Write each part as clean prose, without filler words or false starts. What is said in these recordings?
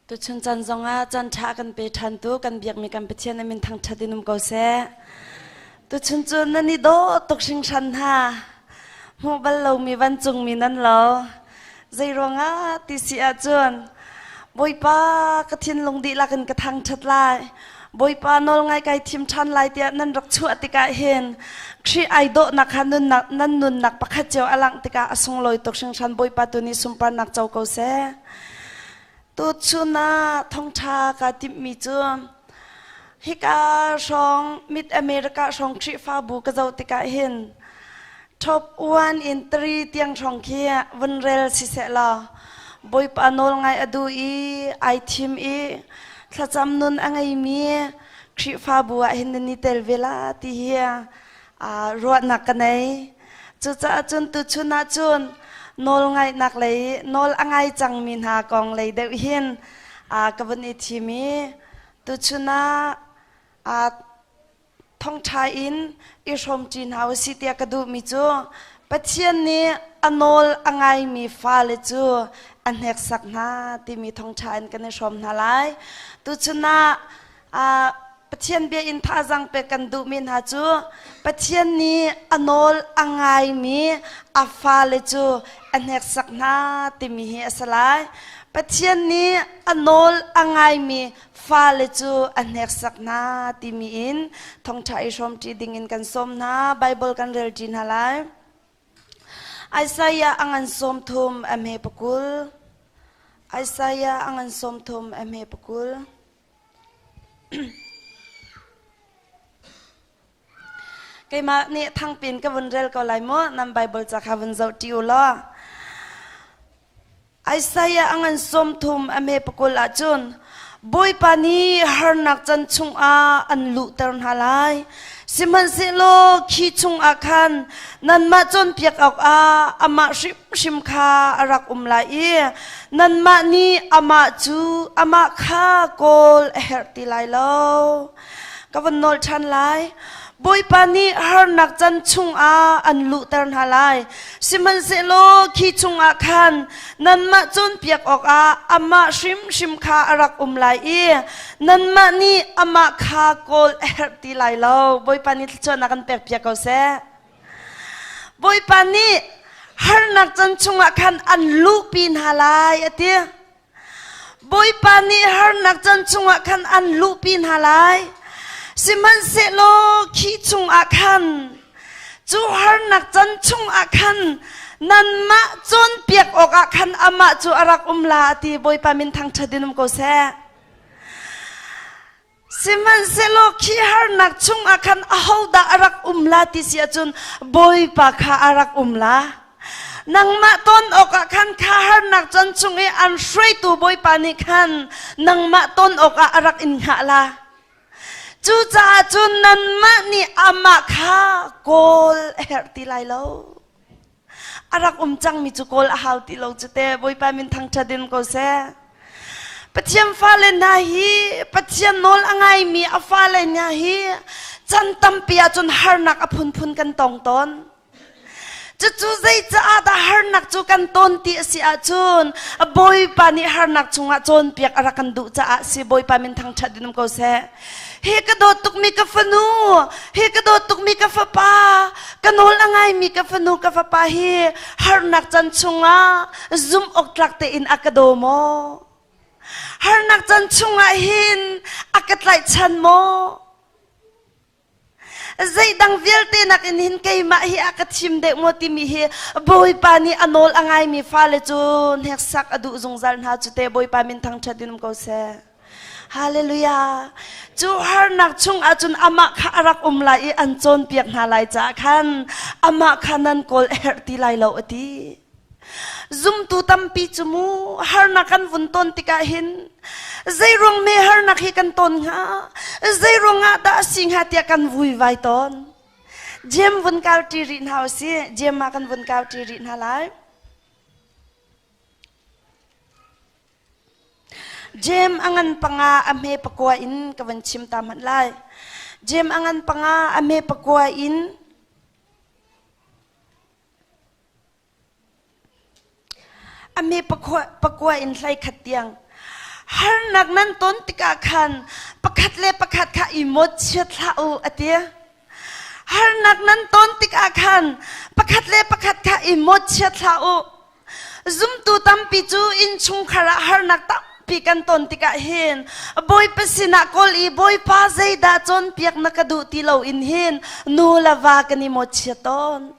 Tuchun caan zongah caan ṭha kan pe ṭhantu kan biakmi kan Pathian a min thangṭhat in um ko seh. Tuchun cu nan i dawh tuk hringhran hna. Hmuh bal lomi vancungmi nan lo. Zei ruangah ti si ahcun Bawipa ka thinlung dihlak in ka thangṭhat lai. Bawipa nawl ngai kai thim ṭhan lai tiah nan rak chuah tikah hin Khrih ai dawhnak kha nunnak nan nunnak pakhat cio a langh tikah a sunglawi tuk hringhran Bawipa tu nih sunparnak co ko seh. Tuchun ah thawngṭha kaa timhmi cu hika hrawng Mid America hrawng Khrihfabu ka zoh tikah hin top 1 in 3 tiang hrawng khi vun rel siseh law Bawipa nawl ngai a duh i ai thim i thlacam nun a ngeimi Khrihfabu ah hin nan i tel ve la ti hi ruahnak ka nei. Cucaah cun tuchun ah cun nawl ngaihnak lei nawl a ngai cangmi hna kong lei deuh hin ka vun i thim i tuchun ah thongṭha in i hrawmṭi hna u sih tiah ka duhmi cu Pathian nih a nawl a ngaimi fale cu a hneksak hna timi thongṭha in kan i hrawm hna lai. Tuchun ah Pathian bia in thazaang pek kan duhmi hna cu Pathian nih a nawl a ngaimi a fale cu a hneksak hna timi hi a si lai. Pathian nih a nawl a ngaimi fale cu a hneksak hna timi in thawngṭha i hrawmṭi dingin kan sawm hna. Bible kan relṭi hna lai. Isaiah a ngan 30 a hme pakul. Isaiah a ngan 30 a hme pakul. Keimah nih thangpin ka vun rel ko lai mu nan Bible ca kha vun zoh ṭi u law. Isaiah a ngan 30 a hme pakul ahcun Bawipa nih harnak can chungah an luhter hna lai. Sihmanhsehlaw khi chungah khan nanmah cawnpiak awkah amah hrimhrim kha a rak um lai i nanmah nih amah cu amah kha kawl a herh ti lai lo. Ka vun nawl ṭhan lai. Bawipa nih harnak can chungah an luhter hna lai. Sihmanhsehlaw khi chungah khan nanmah cawnpiak awkah amah hrimhrim kha a rak um lai i nanmah nih amah kha kawl a herh ti lai lo. Bawipa nih thluachuahnak kan pekpiak ko seh. Bawipa nih harnak can chungah khan an luhpi hna lai a ti. Bawipa nih harnak can chungah khan an luhpi hna lai. Sihmanhsehlaw khi chungah khan cu harnak can chungah khan nanmah cawnpiak awkah khan amah cu a rak um la a ti. Bawipa min thangṭhat in um ko seh. Sihmanhsehlaw khi harnak chungah khan ahodah a rak um la ti si ahcun Bawipa kha a rak um la. Nangmah ton awkah khan kha harnak can chung i an hruaitu Bawipa nih khan nangmah ton awkah a rak in hngah la. Cucaah cun nanmah nih amah kha kawl a herh ti lai lo. A rak um cangmi cu kawl a hau ti lo cu te Bawipa min thangṭhat in ko seh. Pathian fale hna hi Pathian nawl a ngaimi a fale hna hi chan tampi ahcun harnak a phunphun kan tong tawn. Cucu zeicaah dah harnak cu kan ton ti a si ahcun Bawipa nih harnak chungah cawnpiak a rak kan duh caah si Bawipa min thangṭhat in um ko seh. Hi ka dawt tukmi ka fanu, hi ka dawt tukmi ka fapa, ka nawl a ngaimi ka fanu ka fapa hi harnak can chungah zumh awk tlak tein a ka daw maw? Harnak can chungah hin a ka tlaihchan maw? Zeidang vialte nakin hin keimah hi a ka thim deuh maw timi hi Bawipa nih a nawl a ngaimi fale cu hneksak a duh zungzal hna cu te Bawipa min thangṭhat in um ko seh. Hallelujah. Cu harnak chung ahcun amah kha a rak um lai i an cawnpiak hna lai caah khan amah kha nan kawl a herh ti lai lo a ti. Zumtu tampi cu mu harnak kan vun ton tikah hin zeiruang me harnak hi kan ton hnga zeiruang ah dah a si hnga tiah kan vuivai tawn. Jem vun kau ṭi rih hna usih. Jem ah kan vun kau ṭi rih hna lai. Jem a ngan panga a hme pakua in ka van chim ta hmanh lai. Jem a ngan panga a hme pakua in a hme pakua in hlei khat tiang. Harnak nan ton tikah khan pakhat le pakhat kha i mawtchiat hlah u a ti. Harnak nan ton tikah khan pakhat le pakhat kha i mawtchiat hlah u. Zumtu tampi cu innchungkhar ah harnak tampi kan ton tikah hin Bawipa sinah kawl i Bawipa zeidah cawnpiak na ka duh ti loin hin nu le va kan i mawtchiat tawn.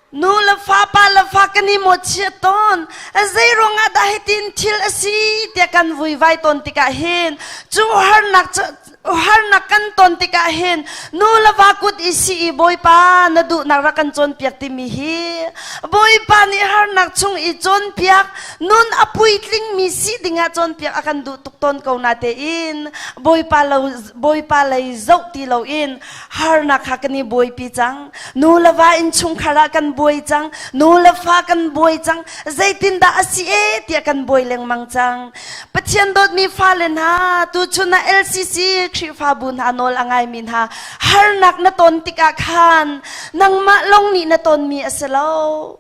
Nu le fa, pa le fa kan i mawhchiat tawn. Zei ruangah dah hitin thil a si tiah kan vuivai tawn tikah hin cu harnak cu harnak kan ton tikah hin nu le va kut i si i Bawipa na duhnak rak kan cawnpiak timi hi Bawipa nih harnak chung i cawnpiak nun a puitlingmi si dingah cawnpiak a kan duh tuk tawn ko na tein Bawipa lo Bawipa lei zoh ti loin harnak kha kan i buaipi cang. Nu le va innchungkhar ah kan buai cang. Nu le fa kan buai cang. Zeitindah a si e tiah kan buai lengmang cang. Pathian dawtmi fale hna, tuchun ah LCC Khrihfabu hna nawl a ngaimi hna, harnak na ton tikah khan nangmah lawng nih na tonmi a si lo.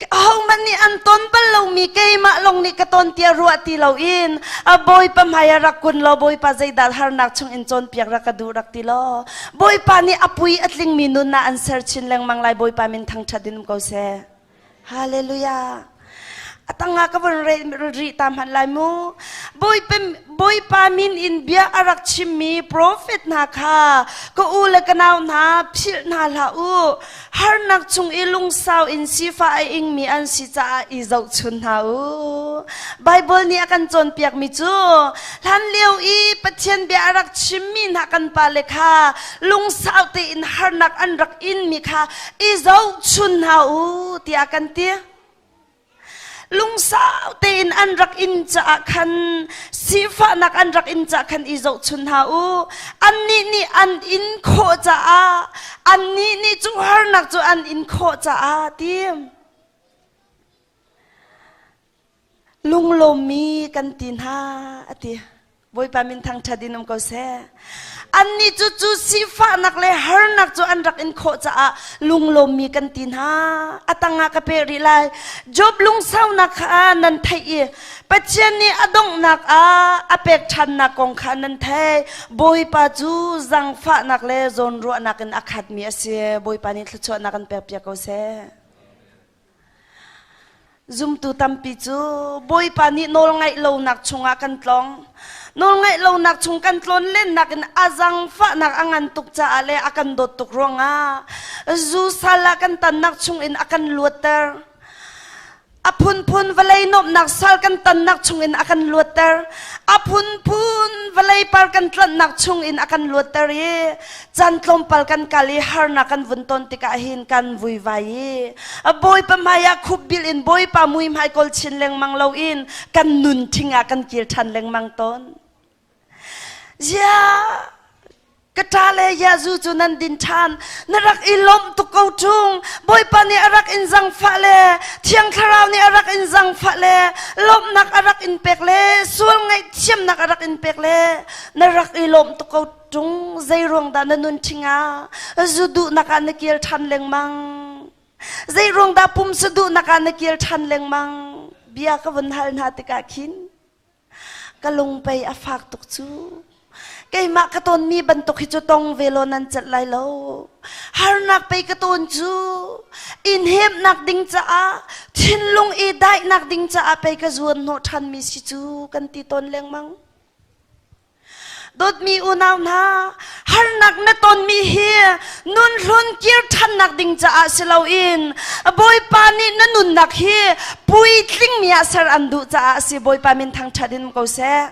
Ahohmanh nih an ton bal lomi keimah lawng nih ka ton tiah ruah ti loin a Bawipa hmai ah rak kun law Bawipa zeidah harnak chung in cawnpiak rak ka duh rak ti law Bawipa nih a pui a tlingmi nun ah an ser chin lengmang lai Bawipa min thangṭhat in um ko seh. Hallelujah. A tangah ka vun rih ta hmanh lai mu. Bawipa, Bawipa min in bia a rak chimmi profet hna kha ka u le ka nau hna philh hna hlah u. Harnak chung i lungsau in sifah a ingmi an si caah i zohchun hna u. Baibal nih a kan cawnpiakmi cu hlanlio i Pathian bia a rak chimmi hna kan pale kha lungsau tein harnak an rak inmi kha i zohchun hna u tiah kan ti. Lungsau tein an rak in caah khan sifahnak an rak in caah khan i zohchun hna u. Annih nih an in khawh caah annih nih cu harnak cu an in khawh caah ti. Lunglawmmi kan ti hna a ti. Bawipa min thangṭhat in um ko seh. Annih cu cu sifahnak le harnak cu an rak in khawh caah lunglawmmi kan ti hna. A tangah ka peh rih lai. Job lungsaunak kha nan theih i Pathian nih a donghnak ah a pek ṭhannak kong kha nan theih. Bawipa cu zaangfahnak le zawnruahnak in a khatmi a si. Bawipa nih thluachuahnak an pekpiak ko seh. Zumtu tampi cu Bawipa nih nawlngaih lonak chungah kan tlong. Nawlngaih lonak chung kan tlawn lennak in a zangfahnak a ngan tuk caah le a kan dawt tuk ruangah zu sal ah kan tannak chungin a kan luatter. A phunphun vawlei nuamhnak sal kan tannak chungin a kan luatter. A phunphun vawlei par kan tlanhnak chungin a kan luatter i Caan tlawmpal kan kal i harnak kan vun ton tikah hin kan vuivai i Bawipa hmai ah khupbil in Bawipa mui hmai kawl chin lengmang loin kan nun ṭhing ah kan kir ṭhan lengmang tawn. Ziah ka ṭa le Yazu cu nan din ṭhan na rak i lawmh tuk ko ṭung Bawipa nih a rak in zangfah le Thiang Thlarau nih a rak in zangfah le lawmhnak a rak in pek le sual ngaihthiamnak a rak in pek le na rak i lawmh tuk ko Ṭung zeiruang dah na nun ṭhing ah zu duhnak ah na kir ṭhan lengmang? Zeiruang dah pumsa duhnak ah na kir ṭhan lengmang? Bia ka vun hal hna tikah khin ka lungpei a fak tuk cu. Keimah ka tonmi bantuk hi cu tong ve law nan celh lai lo. Harnak pei ka ton cu in hemnak ding caah thinlung i daihnak ding caah pei ka zuan hnawh ṭhanmi si cu kan ti tawn lengmang. Dawtmi unau hna, harnak na tonmi hi nun hlun kir ṭhannak ding caah si loin Bawipa nih na nunnak hi puitlingmi ah ser an duh caah a si. Bawipa min thangṭhat in um ko seh.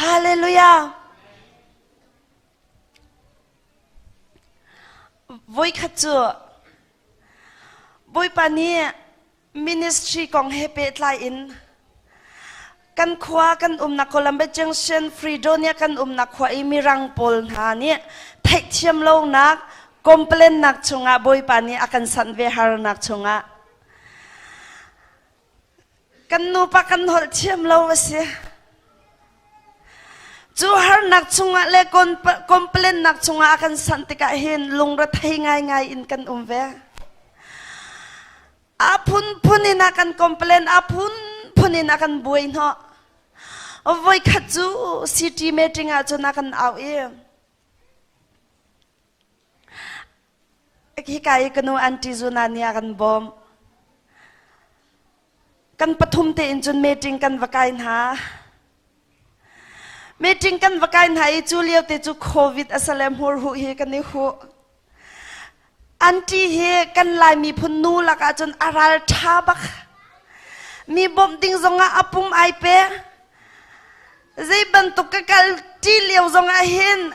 Hallelujah. Voikhat cu Bawipa nih Ministry kong he pehtlai in kan khua kan umnak Columbus Junction Fredonia kan umnak khua i mirang pawl hna nih theihthiam lonak complain nak chungah Bawipa nih a kan sanh ve harnak chungah kan nupa kan holh thiam lo a si. Cu harnak chungah le complain nak chungah a kan sanh tikah hin lungrethei ngaingai in kan um ve. A phunphun in a kan complain, a phunphun phunphun in a kan buai hnawh. Voikhat cu city meeting ah cun a kan au i hika i ka nu auntie Zuna nih a kan bawm. Kan pathum tein cun meeting kan va kai hna. Meeting kan va kai hna i cu lio te cu COVID a si le hmurhuh hi kan i huh. Auntie hi kan Lai miphun nu lakah cun a ral ṭha bak. Mi bawmh ding zongah a pum ai pe. Zei bantuk ka kal ṭi lio zongah hin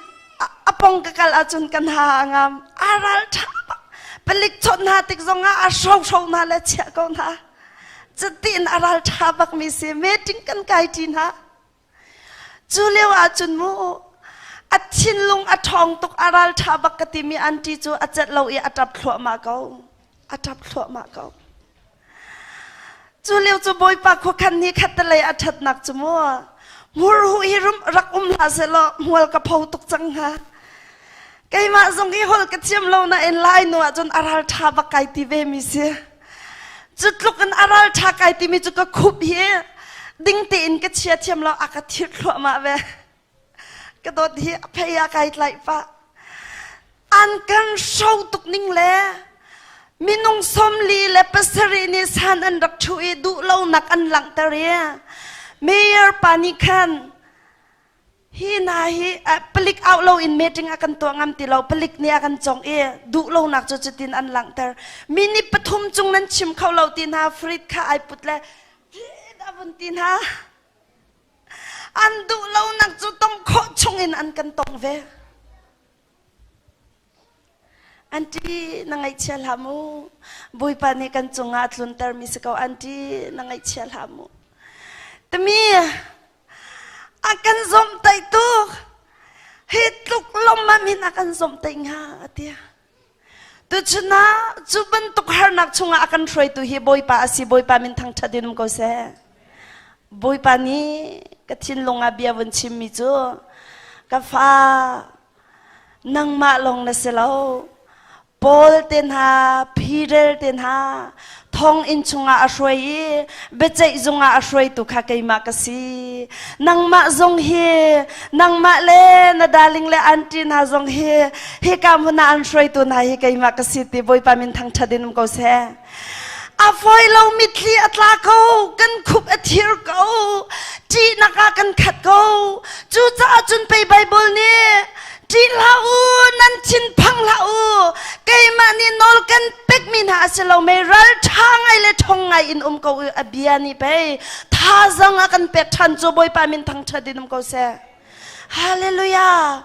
a pong ka kal ahcun kan ha a ngam. A ral ṭha bak. Palik chawnh hna tik zongah a hrohro hna le chiah ko hna. Cutiin a ral ṭha bakmi si meeting kan kai ṭi hna. Cu lio ahcun mu a thinlung a ṭhawng tuk a ral ṭha bak ka timi auntie cu a celh lo i a ṭap thluahmah ko. A ṭap thluahmah ko. Cu lio cu Bawipa khuakhan ni khattelei a ṭhatnak cu mu hmurhuh hi rum rak um hlah sehlaw hmual ka pho tuk cang hnga. Keimah zong hi holh ka thiam lo nain Lai nu ahcun a ral ṭha bak kai ti ve mi si. Cu tluk in a ral ṭha kai timi cu ka khup hi ding tein ka chia thiam lo a ka thir thluahmah ve. Ka dawt hi a phei ah kai tlaih pah. An kan hro tuk ning le minung 47 nih san an rak ṭhu i duhlonak an langhter i mayor pa nih khan Hi hna hi palik auh loin meeting a kan tuah ngam ti lo. Palik nih a kan cong i duh lonak cu cutin an langhter. Minute pathum cung nan chim kho lo ti hna Frit kha ai put le Frit a vun ti hna. An duh lonak cu tong khawh chung in an kan tong ve. Auntie na ngaihchia hlah mu. Bawipa nih kan cungah a tluntermi si ko. Auntie na ngaihchia hlah mu. Tami a kan zomhtaih tuk. Hi tluk lawmmam in a kan zomhtaih hnga a ti. Tuchun ah cu bantuk harnak chungah a kan hruaitu hi Bawipa a si. Bawipa min thangṭhat in um ko seh. Bawipa nih ka thinlung ah bia vun chimmi cu ka fa Nangmah lawng na si lo. Paul te hna, Peter te hna, thonginn chungah a hruai i biaceih zungah a hruaitu kha keimah ka si. Nangmah zong hi, nangmah le na darling le auntie hna zong hi, hika hmun ah an hruaitu hna hi keimah ka si ti Bawipa min thangṭhat in um ko seh. A fawi lo mitthli a tla ko, kan khup a thir ko, ṭihnak ah kan khat ko. Cucaah cun pei Baibal nih ṭih hlah u, nan thin phang hlah u, keimah nih nawl kan pekmi hna a si lo mei ral ṭha ngai le ṭhong ngai in um ko u a bia nih pei thazang a kan pek ṭhan cu Bawipa min thangṭhat in um ko seh. Hallelujah!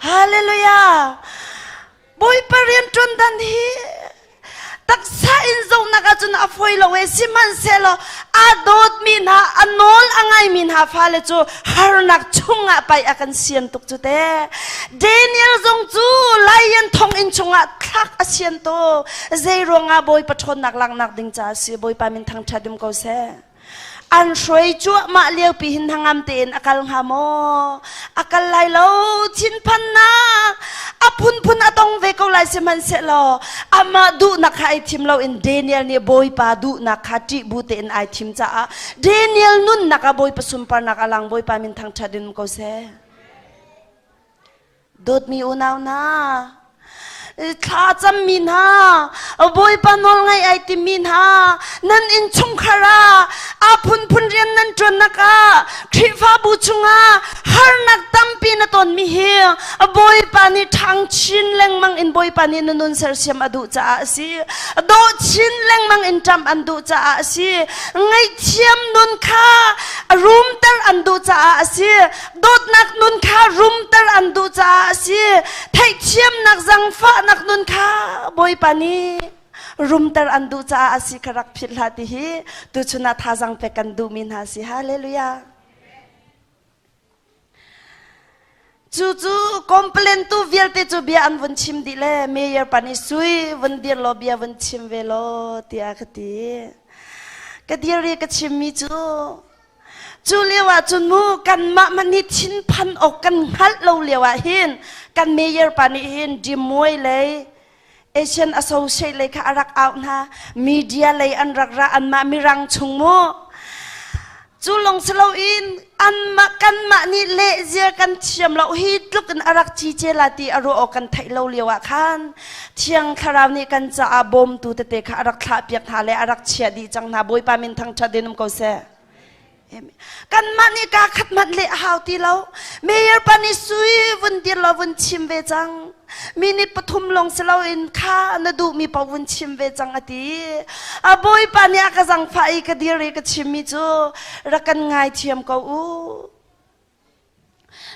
Hallelujah! Bawipa rianṭuan dan hi taksa in zohnak ahcun a fawi lo e sihmanhsehlaw aa dawtmi hna a nawl a ngaimi hna fale cu harnak chungah pai a kan sian tuk cu te Daniel zong cu lion thonginn chungah thlak a sian to zei ruangah Bawipa ṭhawnnak langhnak ding caah a si Bawipa min thangṭhat um ko seh An hruai cuahmah liopi hin hnangam tein a kal hnga maw? A kal lai lo. Thinphannak a phunphun a tong ve ko lai sihmanhsehlaw amah duhnak kha ai thim loin Daniel nih Bawipa duhnak kha ṭih bu tein ai thim caah Daniel nunnak ah Bawipa sunparnak a lang Bawipa min thangṭhat in um ko seh. Dawtmi unau hna, thla cammi hna, Bawipa nawl ngaih ai timi hna, nan innchungkhar ah aa phunphun rian nan ṭuannak ah Khrihfabu chungah harnak tampi na tonmi hi Bawipa nih ṭhang chin lengmang in Bawipa nih na nun sersiam a duh caah a si. Dawh chin lengmang in ṭamh an duh caah a si. Ngaihthiam nun kha rumter an duh caah a si. Dawtnak nun kha rumter an duh caah a si. Theihthiamnak zangfahnak nun kha Bawipa nih rumter an duh caah a si kha rak philh hlah ti hi tuchun ah thazaang pek kan duhmi hna si. Hallelujah. Cu cu complain tu vialte cu bia an vun chim dih le mayor pa nih sui vun dir law bia vun chim ve law tiah ka ti. Ka dir i ka chimmi cu Cu lio ah cun mu kanmah hmanh hi thinphan awk kan hngalh lo lio ah hin kan mayor pa nih hin Dimuai lei Asian Associate lei kha a rak auh hna media lei an rak ra anmah mirang chung mu. Cu lawng si loin anmah kanmah nih lehzia kan thiam lo hi tluk in a rak cice la ti a ruah awk kan theih lo lio ah khan Thiang Thlarau nih kan caah bawmtu tete kha a rak thlahpiak hna le a rak chiah dih cang hna. Bawipa min thangṭhat in um ko seh. Kanmah nih kaa khat hmanh leh a hau ti lo. Mayor pa nih sui vun dir law vun chim ve cang. Minute pathum lawng si loin kha na duhmi paoh vun chim ve cang a ti. A bawipa nih a ka zangfah i ka dir i ka chimmi cu rak kan ngaithiam ko u.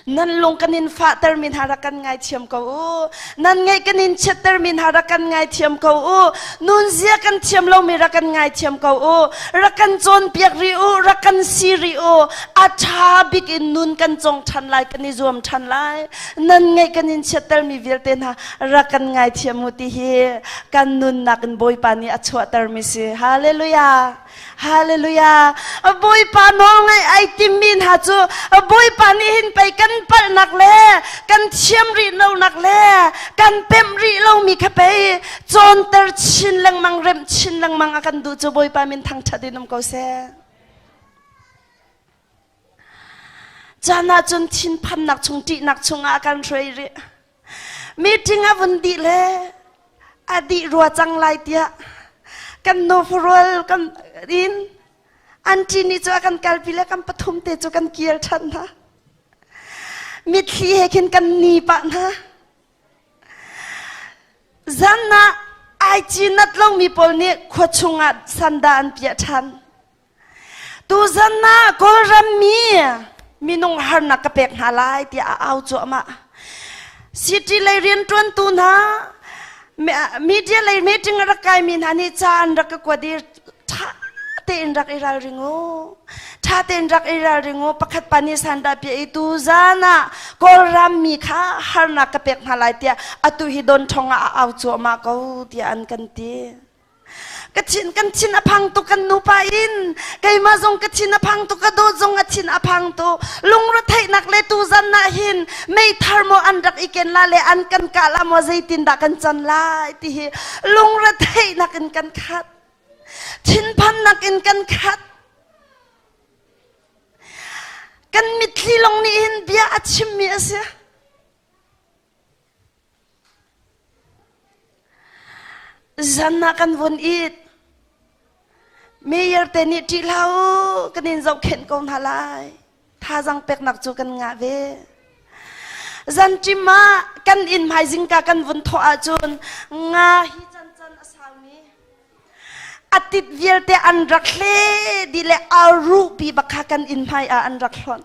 Nan lung kan in fahtermi hna rak kan ngaithiam ko u. Nan ngaih kan in chiattermi hna rak kan ngaithiam ko u. Nunzia kan thiam lomi rak kan ngaithiam ko u. Rak kan cawnpiak rih u, rak kan si rih u. A ṭha bik in nun kan cawng ṭhan lai, kan i zuam ṭhan lai. Nan ngaih kan in chiattermi vialte hna rak kan ngaithiam u ti hi kan nunnak in Bawipa nih a chuahtermi si. Hallelujah! Hallelujah! Bawipa nawlngaih ai timmi hna cu Bawipa nih hin pei kan palhnak le kan thiam rih lonak le kan pemh rih lomi kha pei cawnter chin lengmang remh chin lengmang a kan duh cu Bawipa min thangṭhat in um ko seh. Caan ah cun thinphannak chung ṭihnak chungah a kan hruai rih. Meeting a vun dih le a dih rua cang lai tiah kan nufarual kan in auntie nih cu a kan kalpi le kan pathum te cu kan kir ṭhan hna. Mitthli he khin kan ni pah hna. Zan ah ai cinat lomi pawl nih khua chungah sanda an piah ṭhan. Tuzan ah Kawlram mi minung harnak ka pek hna lai tiah a au cuahmah. City lei rianṭuantu hna, media lei meeting a rak kaimi hna nih ca an rak ka kuat i ṭha tein rak i ralring u. Ṭha tein rak i ralring u. Pakhat pa nih sandah piah i tuzan ah Kawlram mi kha harnak ka pek hna lai tiah atu hi don ṭhong ah a au cuahmah ko tiah an kan ti. Ka thin kan thin a phang tuk kan nupa in keimah zong ka thin a phang tuk ka dawt zong a thin a phang tuk lungretheihnak le tuzan ah hin meithar maw an rak i ken la le an kan kah la maw zeitin dah kan can lai ti hi lungretheihnak in kan khat thinphannak in kan khat kan mitthli lawng nih hin bia a chimmi a si. Zan ah kan vun it. Mayor te nih ṭih hlah u, kan in zohkhenh ko hna lai. Thazang peknak cu kan ngah ve. Zanṭim ah kan inn hmai zingka kan vun thawh ahcun nga hi cancan a saumi a tit vialte an rak hle dih le a ruhpi bak kha kan inn hmai ah an rak hlonh.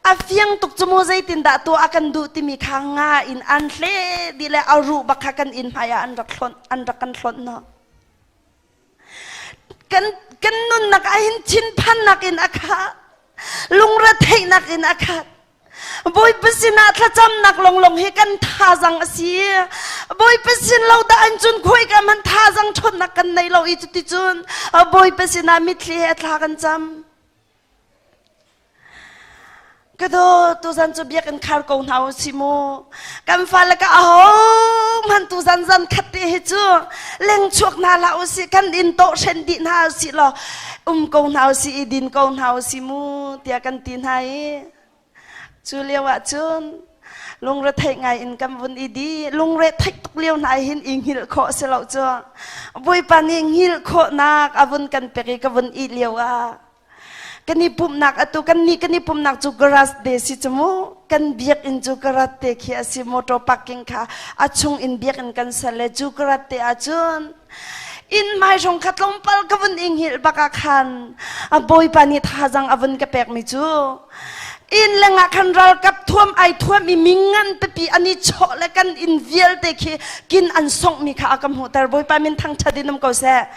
A fiang tuk cu mu zeitindah tuah a kan duh timi kha nga in an hle dih le a ruh bak kha kan inn hmai ah an rak hlonh an rak kan hlonh no. Kan kan nunnak ah hin thinphannak in a khat lungretheihnak in a khat Bawipa sinah thlacamnak longlong hi kan thazang a si. Bawipa sin lo dah an cun khuai ka man thazang ṭhawnnak kan nei lo i cuticun Bawipa sinah mitthli he thla kan cam. Ka daw, tuzan cu biakinn khar ko hna u si mu. Kan fale ka aho hmanh tuzan zan khat te hi cu leng chuak hna hlah u si, kan inn tawh hren dih hna u si law um ko hna u si i din ko hna u si mu tiah kan ti hna i cu lio ah cun lungretheih ngai in kan vun i di lungre theih tuk lio hna hin i hngilh khawh si lo cu Bawipa nih hngilh khawhnak a vun kan pek i ka vun ih lio ah Kan i pumhnak atu kan nih kan i pumhnak cu garage te si cu mu. Kan biakinn cu garage te khi a si motor parking kha a chung in biakinn kan ser le cu garage te ahcun inn hmai hrawng kha tlawmpal ka vun i hngilh bak ah khan a bawipa nih thazang a vun ka pekmi cu inn lengah khan ralkap thuam ai thuam i mi ngan pipi an i chawh le kan inn vialte khi kin an songhmi kha a ka hmuhter bawipa min thangṭhat in um ko seh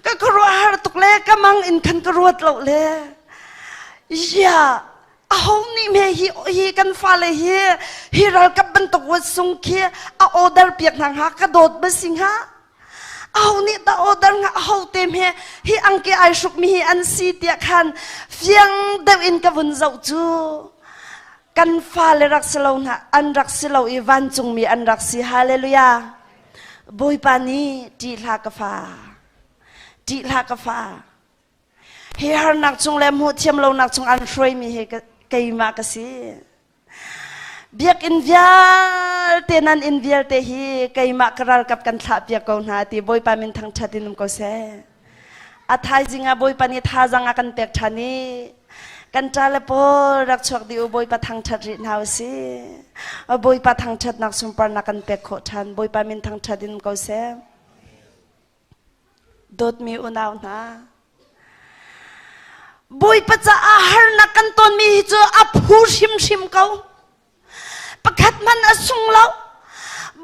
Ka khuaruahhar tuk le ka mang in khan ka ruat lo le ya aho nih me hi hi kan fale hi hi ralkap bantuk wat sung khi a order piak hna hnga ka dawt ba si hnga aho nih ta order hnga aho te me hi angki ai hruk mi hi an si tiah khan fiang deuh in ka vun zoh cu kan fale rak si lo hna an rak si lo i vancungmi an rak si hallelujah Bawipa nih ṭih hlah ka fa, ṭih hlah ka fa. Hi harnak chung le hmuh thiam lonak chung an hruaimi hi keimah ka si. Biakinn vialte nan inn vialte hi keimah ka ralkap kan thlah piak ko hna ti Bawipa min thangṭhat in um ko seh. A thaizing ah Bawipa nih thazang a kan pek ṭhan i kan ṭale pawl rak chuak dih u Bawipa thangṭhat rih hna u sih. Bawipa thangṭhatnak sunparnak kan pek khawh ṭhan. Bawipa min thangṭhat in um ko seh. Dawtmi unau hna, Bawipa caah harnak kan tonmi hi cu a phu hrimhrim ko. Pakhat hmanh a sung lo.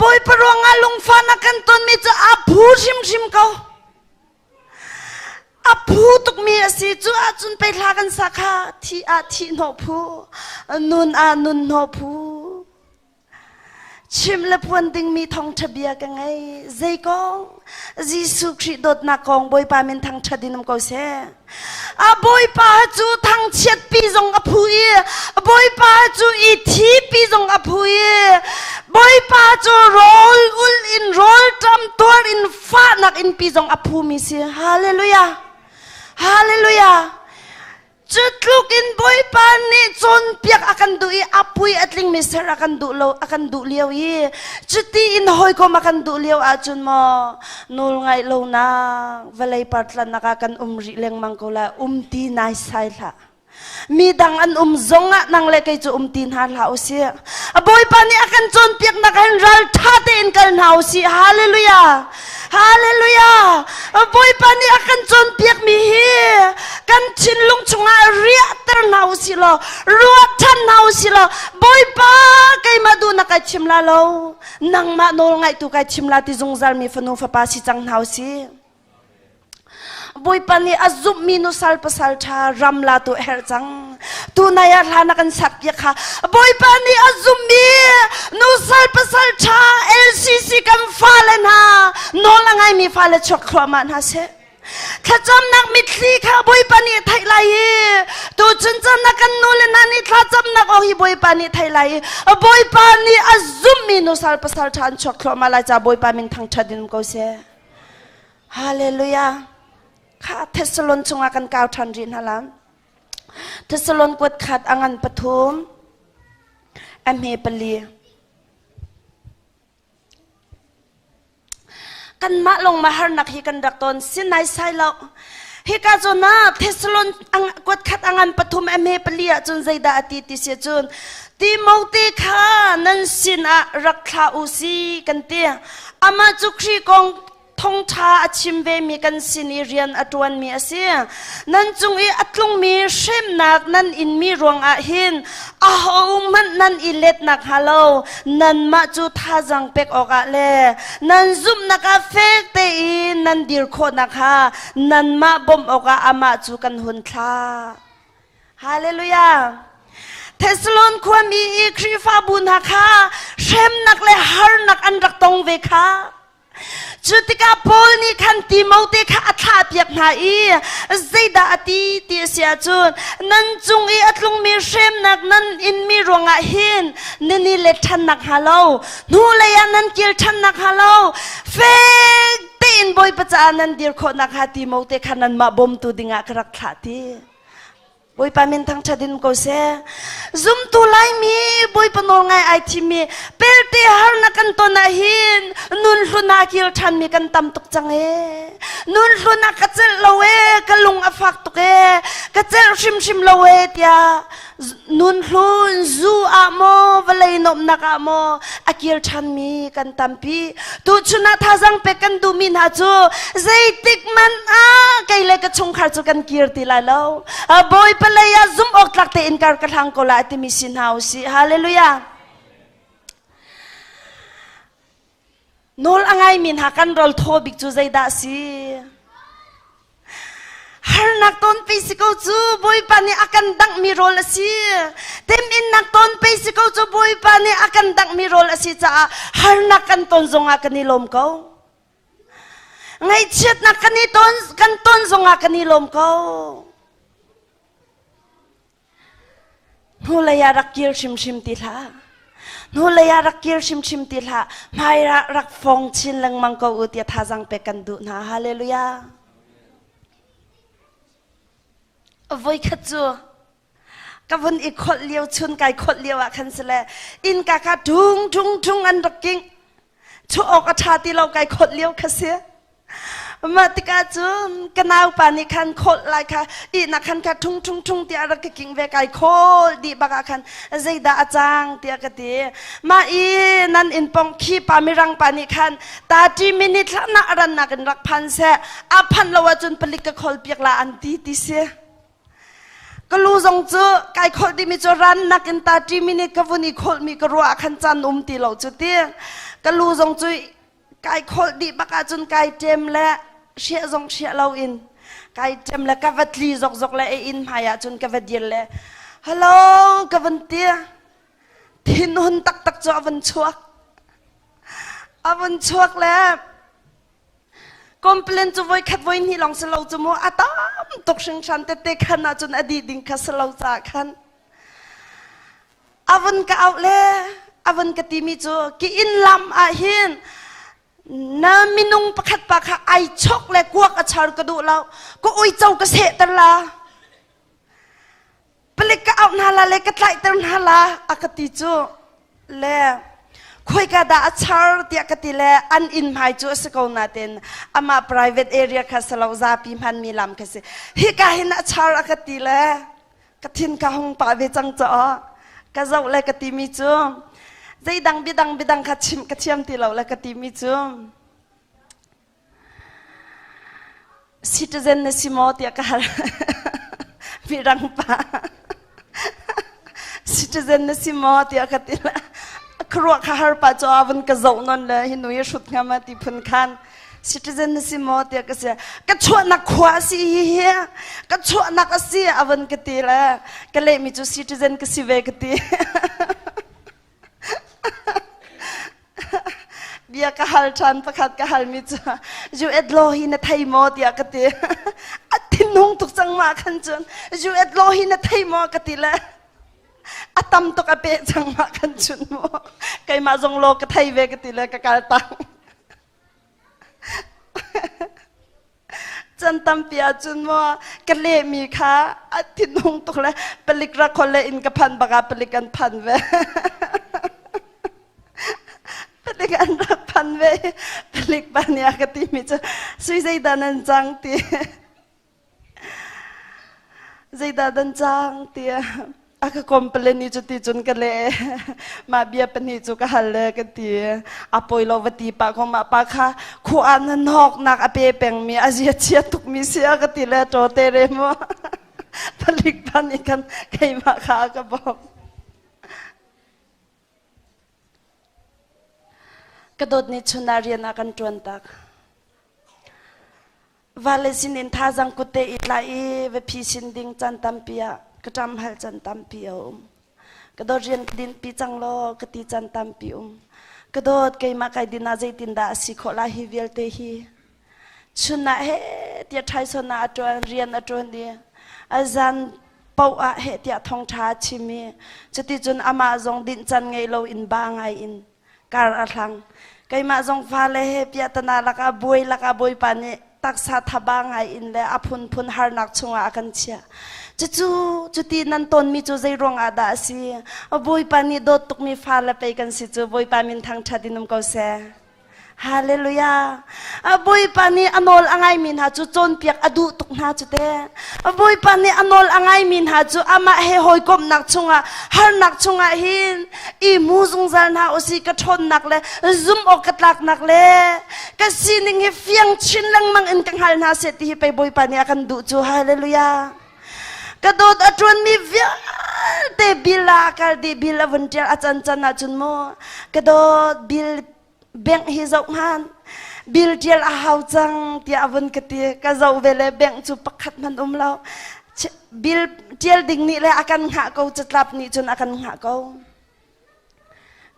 Bawipa ruangah lungfahnak kan tonmi cu a phu hrimhrim ko. A phu tukmi a si cu ahcun pei hla kan sa kha thi ah thih hnawh phu, nun ah nun hnawh phu. Chim le puan dingmi thawngṭha bia ka ngei. Zei kong? Jesuh Khrih dawtnak kong Bawipa min thangṭhat in um ko seh. A Bawipa cu thangchiat pi zong a phu i Bawipa cu i thi pi zong a phu i Bawipa cu rawl ul in rawl ṭam tuar in fahnak in pi zong a phumi si. Hallelujah! Hallelujah! Cu tluk in Bawipa nih cawnpiak a kan duh i a pui a tlingmi ser a kan duh lo a kan duh lio i cuti in hawikom a kan duh lio ahcun maw nawl ngaih lonak vawlei partlannak ah kan um rih lengmang ko lai um ti naisai hlah mi dang an um zong ah nang le kei cu um ti hna hlah usih Bawipa nih a kan cawnpiaknak hin ral ṭha tein kal hna usih hallelujah Hallelujah! Bawipa nih a kan cawnpiakmi hi kan thinlung chungah riahter hna u sih law ruat ṭhan hna u sih law Bawipa keimah duhnak kai chim la lo nangmah nawl ngaihtu kai chim la ti zungzal mi fanu fapa si cang hna u sih. Bawipa nih a zumhmi nusal pasal ṭha ram la tu a herh cang. Tunai ah hla na kan sak piak kha. Bawipa nih a zumhmi nusal pasal ṭha LCC kan fale hna nawl a ngaimi fale chuak thluahmah hna seh. Thlacamnak mitthli kha Bawipa nih a theih lai i tuchun caan ah kan nu le hna nih thlacamnak aw hi Bawipa nih theih lai i Bawipa nih a zumhmi nusal pasal ṭha an chuak thluahmah lai ca Bawipa min thangṭhat in um ko seh. Hallelujah. Kha Thessalon chungah kan kau ṭhan rih hna lam. Thessalon kuat khat a ngan pathum a hme pali. Kanmah lawng ma harnak hi kan rak ton sinai sai lo. Hika zawn ah Thessalon kuat khat a ngan pathum a hme pali ah cun zeidah a ti ti si cun Timote kha nan sin ah rak thlah u si kan ti. Amah cu Khrih kong thongṭha a chim vemi kan sin i rian a ṭuanmi a si. Nan cung i a tlungmi hremnak nan inmi ruangah hin ahohmanh nan i let nakhnga lo nanmah cu thazang pek awkah le nan zumhnak ah fek tein nan dir khawh nakhnga nanmah bawmh awkah amah cu kan hun thlah. Hallelujah! Thessalon khuami i Khrihfabu hna kha hremnak le harnak an rak tong ve kha. Cu tikah Paul nih khan Timote kha a thlahpiak hna i zeidah a ti ti a si ahcun nan cung i a tlungmi hremnak nan inmi ruangah hin nan i let ṭhan nakhnga lo hnulei ah nan kil ṭhan nakhnga lo fek tein Bawipa caah nan dir khawh nakhnga Timote kha nanmah bawmtu dingah ka rak thlah ti. Bawipa min thangṭhat in ko seh. Zumtu Laimi Bawipa nawl ngai ai thimmi pelte harnak kan ton ah hin nun hlun ah kir ṭhanmi kan tam tuk cang ee. Nun hlun ah ka celh lo ee, ka lung a fak tuk ee, ka celh hrimhrim lo ee tiah nun hlun zu ah maw vawlei nuamhnak ah maw a kir ṭhanmi kan tampi. Tuchun ah thazang pek kan duhmi hna cu zeitik hmanh ah kei le ka chungkhar cu kan kir ti lai lo. Bawipa lei ah zumh awk tlak tein kar ka hlang ko lai timi si hna u sih. Hallelujah. Nawl a ngaimi hna kan rawl thaw bik cu zeidah a si? Harnak tawn pei si ko cu Bawipa nih a kan danghmi rawl a si. Teminnak tawn pei si ko cu Bawipa nih a kan danghmi rawl a si caah harnak kan ton zongah kan i lawm ko. Ngaihchiatnak kan i ton kan ton zongah kan i lawm ko. Hnulei ah rak kir hrimhrim ti hlah. Hnulei ah rak kir hrimhrim ti hlah. Hmai ah rak fong chin lengmang ko u tiah thazang pek kan duh hna. Hallelujah. Voikhat cu ka vun i kholh lio chun kai kholh lio ah khan sile innka kha tung tung tung an rak king. Chuah awk a ṭha ti lo kai kholh lio kha si. Mah tikah cun ka naupa nih khan kholh lai kha ihnak khan kha ṭhung ṭhung ṭhung tiah rak ka king ve kai khawl dih bak ah khan zeidah a cang tiah ka ti. Mah i nan inn pong khi pa mirang pa nih khan 30 minute hlah nak a rannak in rak phan seh a phanh lo ahcun palik ka khawl piak la an ti ti si. Ka lu zong cu kai kholh dihmi cu rannak in 30 minute ka vun i kholhmi ka ruah ah khan caan um ti lo cu ti. Ka lu zong cu kai kholh dih bak ahcun kai ṭem le hriah zong hriah loin kai ṭem le ka va tli zokzok le a inn hmai ahcun ka va dir le hello ka van ti thinhun taktak cu a van chuak a van chuak le complain cu voi khat voi hnih lawng si lo cu mu a tam tuk hringhran tete khan ahcun a dih ding kha si lo caah khan A vun ka auh le a vun ka timi cu ki inn lam ah hin na minung pakhat pa kha ai chok le kuak a char ka duh lo ka uico ka sehter la palik ka auh hna la le ka tlaihter hna la a ka ti cu le khoika dah a char tiah ka ti le an inn hmai cu a si ko natin amah private area kha si lo zapi hmanmi lam kha si hika hin a char a ka ti le ka thin ka hung pah ve cang caah ka zoh le ka timi cu zeidang biadang biadang kha chim ka thiam ti lo le ka timi cu citizen na si maw tiah ka hal mirang pa citizen na si maw tiah ka ti le khuaruah kha har pa cu a vun ka zoh non le hi nu hi hrut hnga ma ti phun khan Citizen na si maw tiah ka si. Ka chuahnak khua a si hi hi. Ka chuahnak a si a van ka ti le ka lehmi cu citizen ka si ve ka ti. Bia ka hal ṭhan pakhat ka halmi cu US law hi na thei maw tiah ka ti. A thinhung tuk cang ma khan cun US law hi na thei maw ka ti le a tam tuk a peh cang ma khan cun mu keimah zong law ka thei ve ka ti le ka kal tang. Can tampi ahcun maw ka lehmi kha a thinhung tuk le palik rak khol le inn ka phan bak ah palik an phan ve. Palik an rak phan ve. Palik pa nih a ka timi cu sui zeidah nan cang ti. Zeidah dan cang tiah a ka complain i cuti cun ka leh. Mah bia pahnih cu ka hal le ka ti. A poi lo va ti pah ko mah pa kha khua ah nan hawknak a pe pengmi a zia chia tukmi si a ka ti le ṭaw te re mu. Palik pa nih khan keimah kha a ka bawmh. Ka dawt nih chun ah rian a kan ṭuan tak. Vale sinin thazang kutte i tlai i va phisin ding caan tampi ah ka ṭam hal caan tampi a um. Ka dawt rian ka dinpi cang law ka ti caan tampi um. Ka dawt keimah kai din ah zeitindah a si khawh lai hi vialte hi. Chun ah he tiah ṭhaison ah a ṭuan rian a ṭuan i a zan paoh ah heh tiah thawngṭha a chim i cuticun amah zong dinh caan ngei lo in ba ngai in kar a hlang. Keimah zong fale he piahtana lakah buai lakah Bawipa nih taksa thaba ngai in le a phunphun harnak chungah a kan chiah. Cucu cuti nan tawnmi cu zei ruangah dah a si? Bawipa nih dawt tukmi fale pei kan si cu Bawipa min thangṭhat in um ko seh. Hallelujah. Bawipa nih a nawl a ngaimi hna cu cawnpiak a duh tuk hna cu te. Bawipa nih a nawl a ngaimi hna cu amah he hawikomhnak chungah harnak chungah hin i hmu zungzal hna usih ka ṭhawnnak le zumh awk ka tlaknak le ka sining hi fiang chin lengmang in ka hngal hna seh ti hi pei Bawipa nih a kan duh cu. Hallelujah. Ka dawt a ṭuanmi vialte bil ah a kal dih bil a vun ṭial a can can ahcun mu ka dawt bil bank hi zoh hman bill ṭial a hau cang tiah a vun ka ti ka zoh ve le bank cu pakhat hmanh um lo bill ṭial ding nih le a kan hngah ko catlap nih cun a kan hngah ko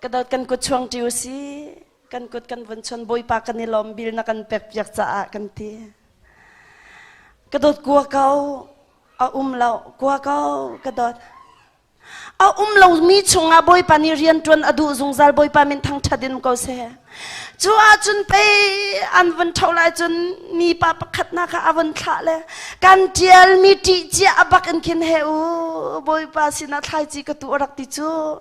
ka dawt kan kut chuang ṭi usi kan kut kan vun chuan bawipa kan i lawm bill na kan pek piak caah kan ti ka dawt kua ko a um lo kua ko ka dawt A um lomi chungah Bawipa nih rianṭuan a duh zungzal Bawipa min thangṭhat in ko seh. Cu ahcun pei an vun ṭho lai cun mipa pakhat hna kha a vun thlah le kan ṭialmi ṭih cia a bak in khin he u Bawipa sinah thlaici ka tu a rak ti cu.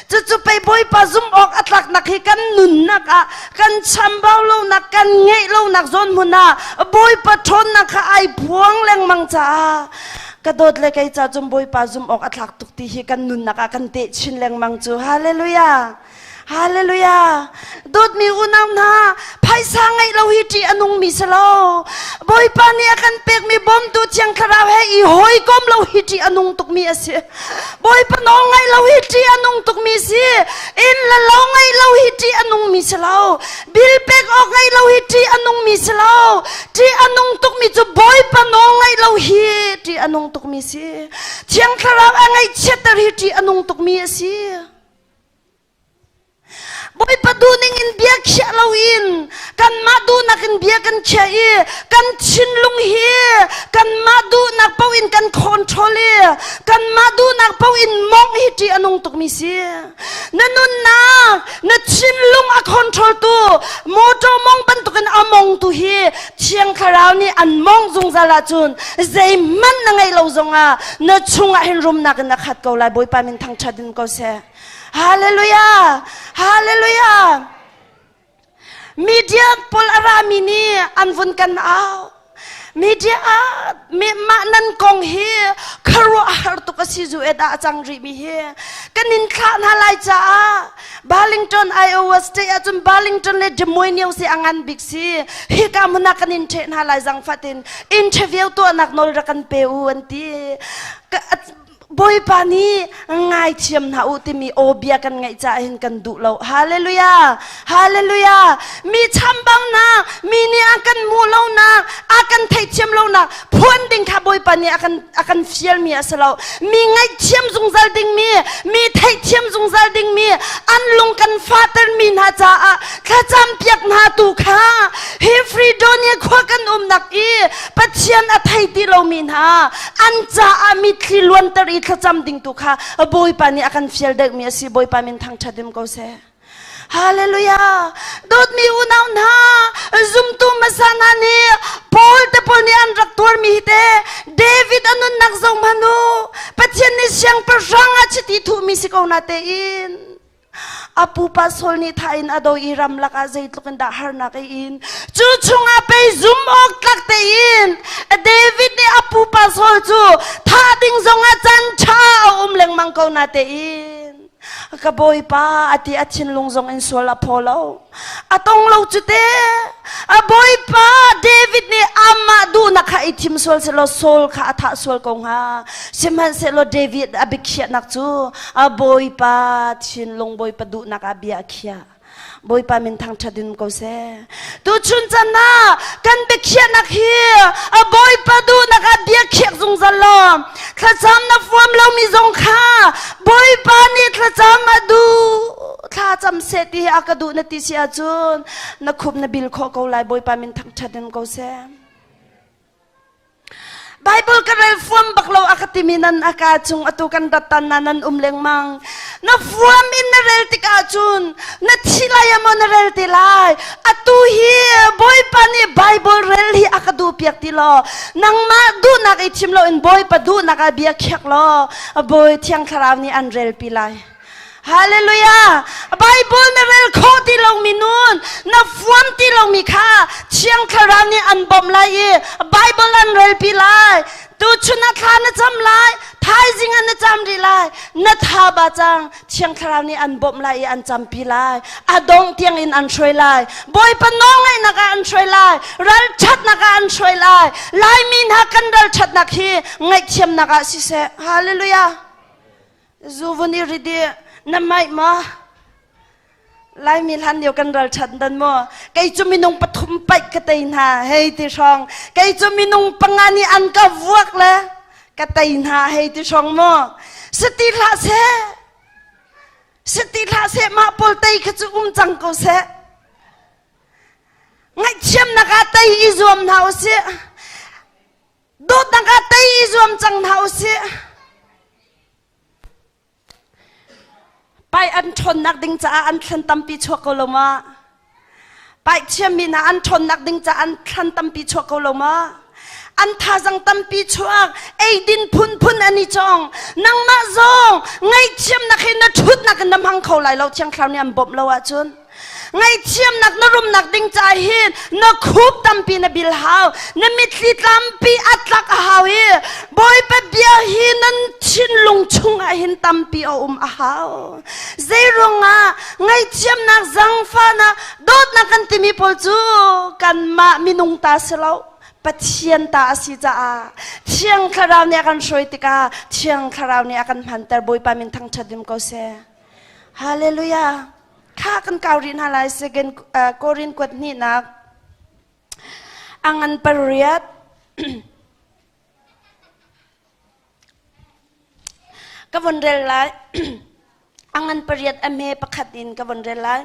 Cucu pei Bawipa zumh awk a tlaknak hi kan nunnak ah kan chambau lonak kan ngeih lonak zawn hmun ah Bawipa ṭhawnnak kha ai phuang lengmang caah ka dawt le kei ca cun Bawipa zumh awk a tlak tuk ti hi kan nunnak ah kan teh chin lengmang cu. Hallelujah. Hallelujah. Dawtmi unau hna, phaisa ngeih lo hi ṭih a nungmi si lo. Bawipa nih a kan pekmi bawmtu Thiang Thlarau he i hawikom lo hi ṭih a nung tukmi a si. Bawipa nawl ngaih lo hi ṭih a nung tukmi si. Inn le lo ngeih lo hi ṭih a nungmi si lo. Bil pek awk ngeih lo hi ṭih a nungmi si lo. Ṭih a nung tukmi cu Bawipa nawl ngaih lo hi ṭih a nung tukmi si. Thiang Thlarau a ngaihchiatter hi ṭih a nung tukmi a si. Bawipa duhning in bia khiah loin kanmah duhnak in bia kan khiah i kan thinlung hi kanmah duhnak paoh in kan control i kanmah duhnak paoh in mawngh hi ṭih a nung tukmi si. Na nunnak, na thinlung a control tu motor mong bantukin a mongtu hi Thiang Thlarau nih an mong zungzal ahcun zeihmanh na ngeih lo zongah na chungah hin rumnak in a khat ko lai. Bawipa min thangṭhat in ko seh. Hallelujah! Hallelujah! Media pawl a rami nih an vun kan au. Media ah mah nan kong hi khuaruahhar tuk a si zu et ah a cang rihmi hi kan in thlah hna lai caah Burlington, Iowa State ahcun Burlington le Des Moines si a ngan bik si. Hika hmun ah kan in ṭheh hna lai zangfat in interview tuahnak nawl rak kan pe u an ti. Bawipa nih ngaithiam hna u timi aw bia kan ngaih caah hin kan duh lo. Hallelujah! Hallelujah! Mi chambaunak, mi nih a kan hmuh lonak, a kan theihthiam lonak phuan ding kha Bawipa nih a kan a kan fialmi a si lo. Mi ngaihthiam zungzal dingmi, mi theihthiam zungzal dingmi, an lung kan fahtermi hna caah thlacam piak hna tu kha hi Fredonia khua kan umnak i Pathian a thei ti lomi hna an caah mitthli luanter i thlacam ding tu kha Bawipa nih a kan fial deuhmi a si. Bawipa min thangṭhat um ko seh. Hallelujah! Dawtmi unau hna, zumtu hmasa hna nih Paul te pawl nih an rak tuarmi hi te David a nunnak zoh hmanh u. Pathian nih siangpahrang ah chiti thuhmi si ko na tein a pupa Saul nih thah in a do i ramlak ah zeitluk in dah harnak a in. Cu chungah pei zum awk tlak tein David nih a pupa Saul cu thah ding zongah caan ṭha a um lengmang ko na tein ka bawipa a ti a thinlung zong in sual a phaw lo a tong lo cu te a bawipa David nih amah duhnak kha i thim sual selaw Saul kha a thah sual ko hnga sihmanhsehlaw David a biakhiahnak cu a bawipa thinlung bawipa duhnak ah bia a khiah Bawipa min thangṭhat in ko seh. Tuchun chan ah kan biakhiahnak hi a Bawipa duhnak ah bia khiak zungzal law thlacam na fuam lomi zong kha Bawipa nih thlacam a duh thlacam seh ti hi a ka duh na ti si ahcun na khup na bil khawh ko lai Bawipa min thangṭhat in ko seh. Bible ka rel fuam bak lo a ka timi nan a ka chung atu kan rat tan na nan um lengmang. Na fuam in na rel tikah cun na thi lai maw na rel ti lai. Atu hi Bawipa nih Bible rel hi a ka duh piak ti lo. Nangmah duhnak i thim loin Bawipa duhnak ah bia khiak law Bawi Thiang Thlarau nih an rel pi lai. Hallelujah! Bible na rel khawh ti lomi nun, na fuam ti lomi kha Thiang Thlarau nih an bawmh lai i Bible an relpi lai. Tuchun ah thla na cam lai, thaizing ah na cam rih lai. Na tha ba cang, Thiang Thlarau nih an bawmh lai i an campi lai. A dongh tiang in an hruai lai. Bawipa nawlngaihnak ah an hruai lai. Ralṭhatnak ah an hruai lai. Laimi hna kan ralṭhatnak hi ngaihthiamnak ah siseh. Hallelujah! Zu vun i rit i na maih maw? Laimi hlan lio kan ralṭhat dan maw? Kei cu minung pathum paih ka tei hna hei ti hrawng. Kei cu minung panga nih an ka vuak le ka tei hna hei ti hrawng maw? Sati hlah seh. Sati hlah seh mah pawl tei kha cu um cang ko seh. Ngaihthiamnak ah tei i zuam hna usih. Dawtnak ah tei i zuam cang hna usih. Pai an ṭhawnnak ding caah an thlan tampi chuak ko lo ma? Paih thiammi hna an ṭhawnnak ding caah an thlan tampi chuak ko lo maw? An thazang tampi chuak, eidin phunphun an i cawng. Nangmah zong ngaihthiamnak hi na ṭhutnak in na hmang kho lai lo, Thiang Thlarau nih an bawmh lo ahcun. Ngaihthiamnak na rumnak ding caah hin na khup tampi na bil hau, na mitthli tampi a tlak a hau i Bawipa bia hi nan thinlung chungah hin tampi a um a hau. Zeiruangah ngaihthiamnak, zangfahnak, dawtnak kan timi pawl cu kanmah minung ta si lo Pathian ta a si caah Thiang Thlarau nih a kan hruai tikah Thiang Thlarau nih a kan hmanter Bawipa min thangṭhat dim ko seh. Hallelujah. Kha kan kau rih hna lai second uh, Korin kuat hnihnak a ngan pariat Ka von rel lai. A ngan pariat a hme pakhat in ka von rel lai.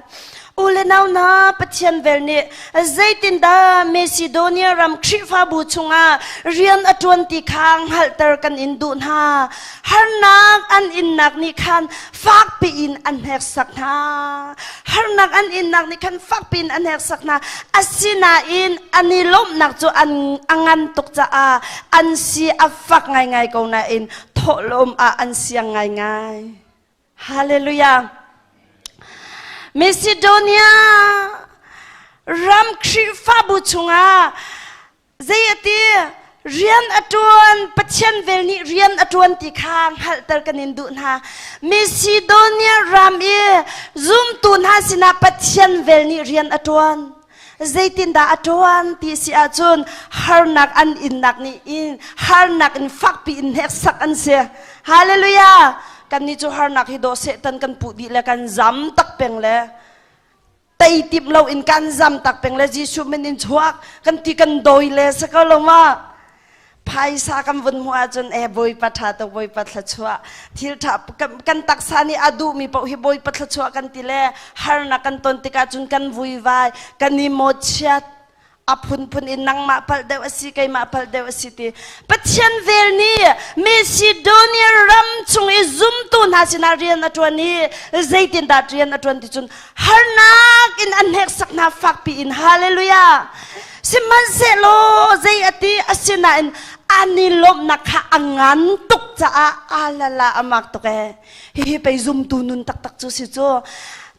U le nau hna, Pathian vel nih zeitindah Macedonia ram Khrihfabu chungah rian a ṭuan ti kha hngalhter kan in duh hna. Harnak an innak nih khan fakpi in an hneksak hna. Harnak an innak nih khan fakpi in an hneksak hna. Asinain an i lawmhnak cu an a ngan tuk caah an si a fak ngaingai ko nain thawhlawm ah an siang ngaingai. Hallelujah. Macedonia ram Khrihfabu chungah zei a ti rian a ṭuan Pathian vel nih rian a ṭuan ti kha hngalhter kan in duh hna Macedonia ram i zumtu hna sinah Pathian vel nih rian a ṭuan zeitindah a ṭuan ti si ahcun harnak an innak nih in harnak in fakpi in hneksak an si hallelujah kannih cu harnak hi dawh Satan kan puh dih le kan zam tak peng le tei tim lo in kan zam tak peng le Jesuh min in chuak kan ti kan dawi le si ko lo ma phaisa kan vun hmuh ahcun e bawipa tha tuk bawipa thluachuah thil tha kan taksa nih a duhmi paoh hi bawipa thluachuah kan ti le harnak kan ton tikah cun kan vuivai kan i mawchiat a phunphun in nangmah palh deuh a si keimah palh deuh a si ti Pathian vel nih Macedonia ram chung i zumtu hna sinah rian a ṭuan i zeitindah rian a ṭuan ti cun harnak in an hneksak hna fakpi in hallelujah sihmanhsehlaw zei a ti asinain an i lawmhnak kha a ngan tuk caah alala a mak tuk ee hihi pei zumtu nun taktak cu si cu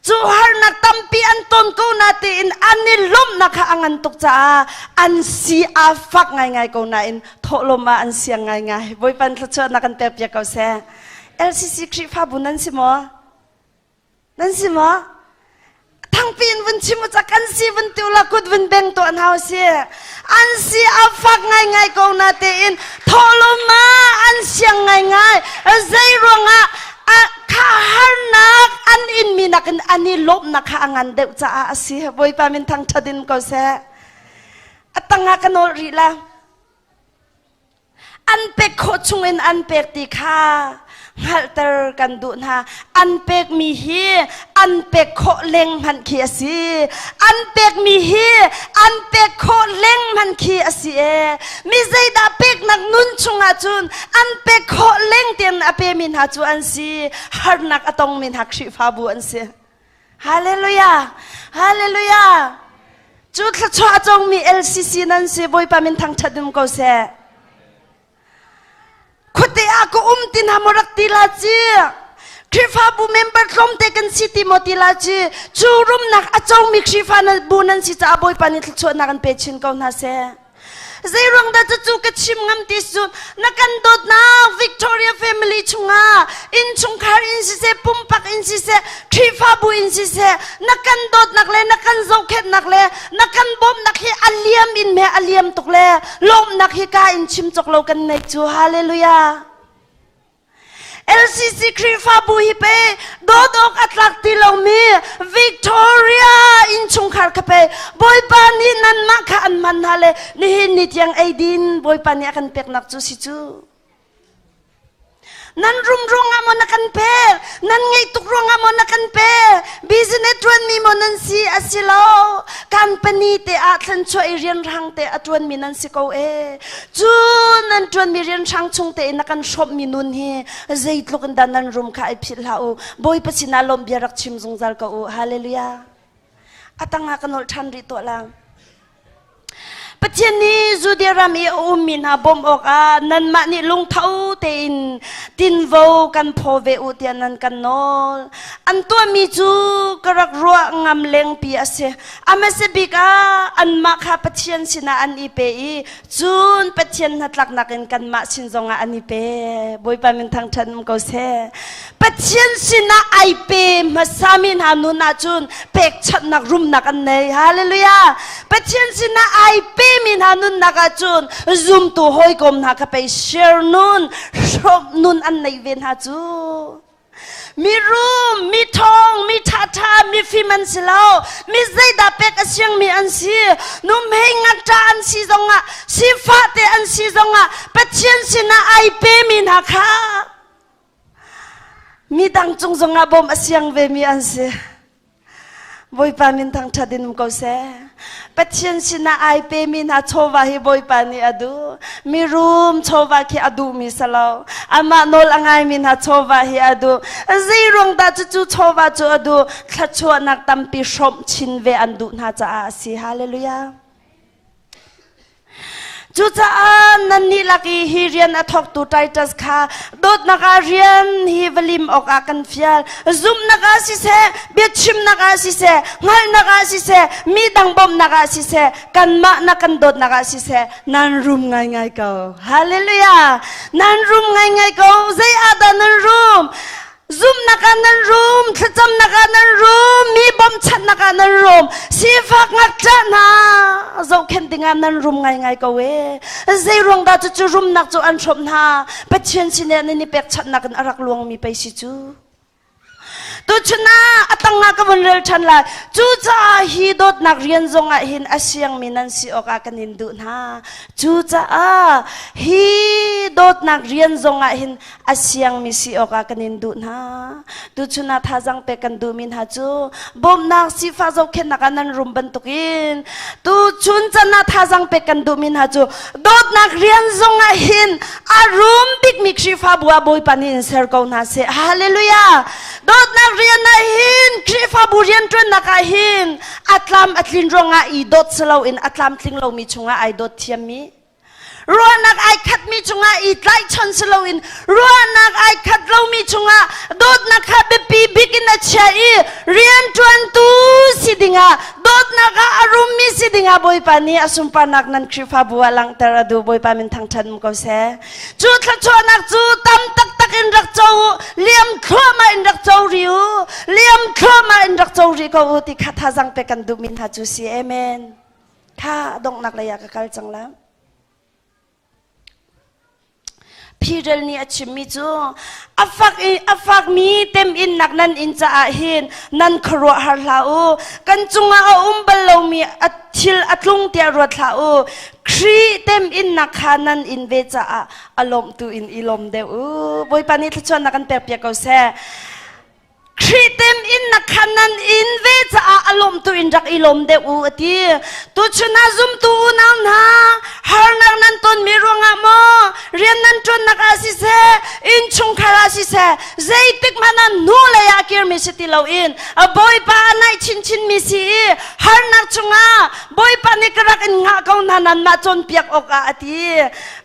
cu harnak tampi an ton ko na tiin an i lawmhnak kha a ngan tuk caah an si a fak ngaingai ko nain thawhlawm ah an siang ngaingai Bawipa thluachuahnak kan pek piak ko seh LCC Khrihfabu nan si maw nan si maw thangpi in vun chim u ca kan si vun ti ula kut vun beng tuah hna si an si a fak ngaingai ko na tein thawhlawm ma an siang ngaingai zei ruangah kha harnak an inmi nakin an i lawmhnak kha a ngan deuh caah a si bawipa min thangṭhat in ko seh a tangah ka nawl rih la An pek khawh chungin an pek ti kha hngalhter kan duh hna. An pekmi hi an pek khawh leng hmanh khi a si. An pekmi hi an pek khawh leng hmanh khi a si ee. Mi zeidah peknak nun chungah cun an pek khawh leng tiang a pemi hna cu an si. Harnak a tongmi hna Khrihfabu an si. Hallelujah! Hallelujah! Cu thluachuah a congmi LCC nan si Bawipa min thangṭhat um ko seh. Khuate ah ka um ti hna maw rak ti la ci. Khrihfabu member tlawmte kan si ti maw ti la ci. Cu rumnak a congmi Khrihfa bu nan si caah Bawipa nih thluachuahnak an pe chin ko hna seh. Zeiruang dah cucu ka chim ngam ti cu na kan dawtnak Victoria family chungah innchungkhar in siseh pumpak in siseh Khrihfabu in siseh na kan dawtnak le na kan zohkhenhnak le na kan bawmhnak hi a liam in me a liam tuk le lawmhnak hi ka in chim cawk lo kan nei cu hallelujah LCC Khrihfabu hi pe dawt awk a tlak ti lomi Victoria innchungkhar kha pe Bawipa nih nanmah kha an hman hna le nihin ni tiang eidin Bawipa nih a kan peknak cu si cu. Nan rum ruangah maw na kan pek? Nan ngeih tuk ruangah maw na kan pek? Business ṭuanmi maw nan si? A si lo. Company te ah thlanchuah i rianrang te a ṭuanmi nan si ko ee. Cu nan ṭuanmi rianhrang chung tein na kan hrawmhmi nun hi zeitluk in dah nan rum kha ai philh hlah u. Bawipa sinah lawmh bia rak chim zungzal ko u. Hallelujah. A tangah ka nolh ṭhan rih tuah la. Pathian nih Judea ram i a ummi hna bawmh awkah nanmah nih lungtho tein tinvo kan phaw ve u tiah nan kan nawl. An tuahmi cu ka rak ruah ngam lengpi a si. A hmasa bik ah anmah kha Pathian sinah an i pe i cun Pathian hnatlaknak in kanmah sin zongah an i pe. Bawipa min thangṭhat um ko seh. Pathian sinah ai pe hmasami hna nun ahcun pekchanhnak rumnak an nei. Hallelujah! Pathian sinah ai pemi hna nunnak ahcun zumtu hawikom hna kha pei share nun, hrawmh nun an nei ve hna cu. Mirum, mi ṭhawng, mi ṭhaṭha, mifim an si lo. Mi zeidah pek a siangmi an si. Nuhmei ngakṭah an si zongah, sifah te an si zongah Pathian sinah ai pemi hna kha Midang cung zongah bawm a siang vemi an si. Bawipa min thangṭhat in um ko seh. Pathian sinah ai pemi hna chawva hi Bawipa nih a duh. Mirum chawva khi a duhmi si lo. Amah nawl a ngaimi hna chawva hi a duh. Zeiruang dah cucu chawva cu a duh? Thluachuahnak tampi hrawmh chin ve an duh hna caah a si. Hallelujah. Cucaah nannih lak i hi rian a thawktu Titus kha dawtnak ah rian hi va lim awkah kan fial. Zumhnak ah siseh, biachimnak ah siseh, hngalhnak ah siseh, mi dang bawmhnak ah siseh, kanmah na kan dawtnak ah siseh, nan rum ngaingai ko. Hallelujah! Nan rum ngaingai ko. Zei ah dah nan rum? Zumhnak ah nan rum, thlacamnak ah nan rum, mi bawmchanhnak ah nan rum, sifak ngakṭah hna zohkhenh dingah nan rum ngaingai ko ee. Zei ruang dah cucu rumnak cu an hrawmh hna? Pathian sinah nan i pekchanhnak in a rak luangmi pei si cu. Tuchun ah a tang ah ka vun rel ṭhan lai. Cucaah hi dawtnak rian zong ah hin a siangmi nan si awkah kan in duh hna. Cucaah hi dawtnak rian zong ah hin a siangmi si awkah kan in duh hna. Tuchun ah thazaang pek kan duhmi hna cu bawmhnak sifah zohkhenhnak ah nan rum bantukin tuchun can ah thazaang pek kan duhmi hna cu dawtnak rian zong ah hin a rum bikmi Khrihfabu ah Bawipa nih in ser ko hna seh. Hallelujah! Dawtnak rian ah hin Khrihfabu rianṭuannak ah hin a tlam a tlin ruangah i dawt si loin a tlamtling lomi chungah ai dawt thiammi Ruahnak ai khatmi cungah i tlaihchan si loin ruahnak ai khat lomi cungah dawtnak kha biapi bik in a chia i rianṭuantu si dingah dawtnak ah a rummi si dingah Bawipa nih a sunparnak nan Khrihfabu ah langhter a duh. Bawipa min thangṭhat um ko seh. Cu thluachuahnak cu tam taktak in rak co u, liam thluahmah in rak co rih u, liam thluahmah in rak co rih ko u ti kha thazaang pek kan duhmi hna cu si. Amen. Kha donghnak lei ah ka kal cang la. Peter nih a chimmi cu a fak i a fakmi teminnak nan in caah hin nan khuaruahhar hlah u. Kan cungah a um bal lomi a thil a tlung tiah ruat hlah u. Khrih teminnak kha nan in ve caah a lawmhtu in i lawm deuh u. Bawipa nih thluachuahnak kan pekpiak ko seh. Khrih temhinnak kha nan in ve caah a lawmtu in rak i lawm deuh u a ti. Tuchun ah zumtu unau hna, harnak nan tonmi ruangah maw, rian nan ṭuannak ah siseh, innchungkhar ah siseh, zeitik hmanh ah hnulei ah kirmi si ti loin Bawipa a naih chinchinmi si i harnak chungah Bawipa nih ka rak in hngah ko hna nanmah cawnpiak awkah a ti.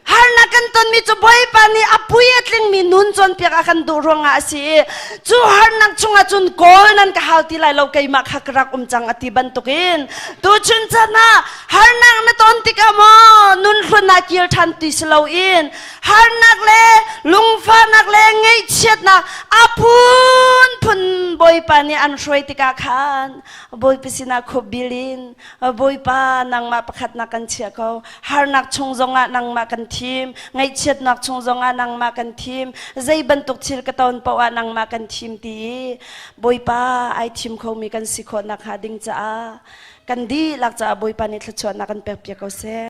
Harnak kan tonmi cu Bawipa nih a pui a tlingmi nun cawnpiak a kan duh ruangah a si i cu harnak chungah cun kawl nan ka hau ti lai lo keimah kha ka rak um cang a ti bantukin tuchun chan ah harnak na ton tikah maw nun hlun ah kir ṭhan ti si loin harnak le lungfahnak le ngaihchiatnak a phunphun Bawipa nih an hruai tikah khan Bawipa sinah khup bil in Bawipa nangmah pakhat na kan chiah ko harnak chung zongah nangmah kan thim ngaihchiatnak chung zongah nangmah kan thim zei bantuk thil ka ton paoh ah nangmah kan thim ti i Bawipa ai thim khomi kan si khawh nakhnga ding caah kan dihlak caah Bawipa nih thluachuahnak kan pekpiak ko seh.